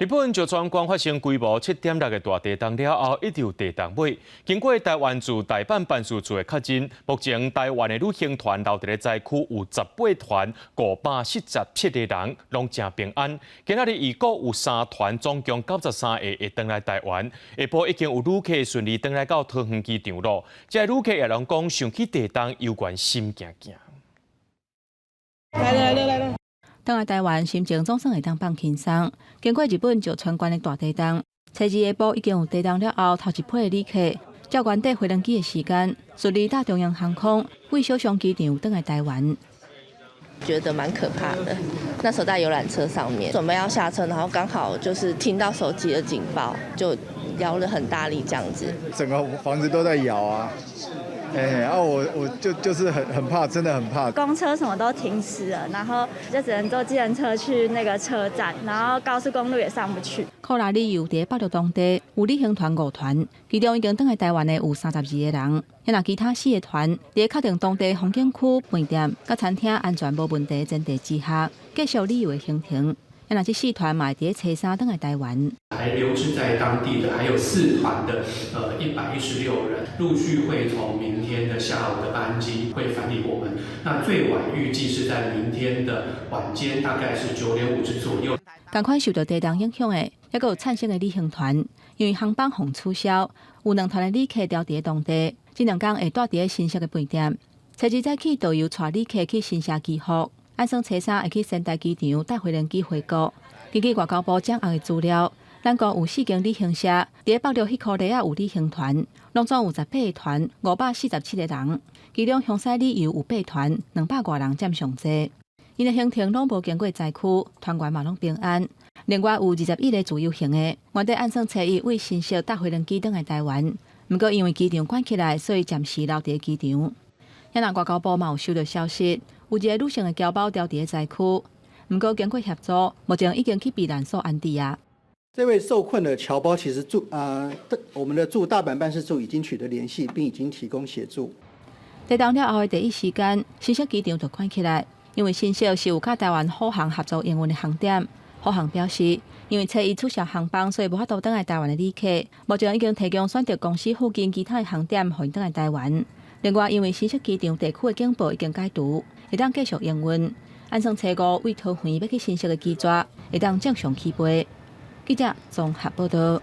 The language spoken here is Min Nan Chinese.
日本石川縣發生規模7.6的大地動了後，一直有地動尾。經過台灣駐大阪辦事處的確認，目前台灣的旅行團留佇咧災區有18團547個人，攏誠平安。今仔日預估有三團，總共93個會轉來台灣。下晡已經有旅客順利轉來到桃園機場囉。這個旅客也攏講想起地動，猶原心驚驚。來來來來來。轉來台灣，心情總算會當放輕鬆。經過日本石川縣的大地動，初二下晡已經有地動了後，頭一批的旅客，照原底飛行機的時間，順利搭長榮航空為小松機場轉來台灣。覺得蠻可怕的。那時候在遊覽車上面，準備要下車，然後剛好就是聽到手機的警報，就搖了很大力，這樣子。整個房子都在搖啊！哎，啊我就是很怕，真的很怕。公車什麼都停駛了，然後就只能坐計程車去那個車站，然後高速公路也上不去。酷拉旅遊佇北陸當地有旅行團五團，其中已經轉來台灣的有32個人。若其他四個團佇確定當地風景區、飯店佮餐廳安全無問題前提之下，繼續旅遊的行程。若這四團嘛會佇初三轉來台灣。還留置在當地的還有四團的，116人，陸續會從明天的下午的班機會返抵我們。那最晚預計是在明天的晚間，大概是9點50左右。仝款受到地動影響的，猶閣有燦星的旅行團，因為航班予取消，有兩團的旅客留佇當地，這兩工會蹛佇新宿的飯店。初二早起，導遊帶旅客去新社祈福，按算初三會去仙台機場搭飛機回國。根據外交部掌握的資料，咱國有四間旅行社，佇北陸彼箍里仔有旅行團，攏總有18個團，547個人。其中香西旅遊有八團，200外人佔上濟。𪜶的行程攏無經過災區，團員嘛攏平安。另外有21個自由行的，原底按算初一為新宿搭飛機轉來台灣，毋過因為機場關起來，所以暫時留佇機場。遐若外交部嘛有收到消息，有一個女性的僑胞留佇災區，毋過經過協助，目前已經去避難所安置啊。這位受困的僑胞其實駐啊，我們的駐大阪辦事處已經取得聯繫，並已經提供協助。地動了後的第一時間，新宿機場就關起來，因為新宿是有佮台灣虎航合作營運的航點。虎航表示，因為初一取消航班，所以無法度轉來台灣的旅客，目前已經提供選擇公司附近其他的航點，予𪜶轉來台灣。另外，因為新宿機場地區的警報已經解除，會當繼續營運。按算初五為桃園欲去新宿的機逝，會當正常起飛。記者綜合報道。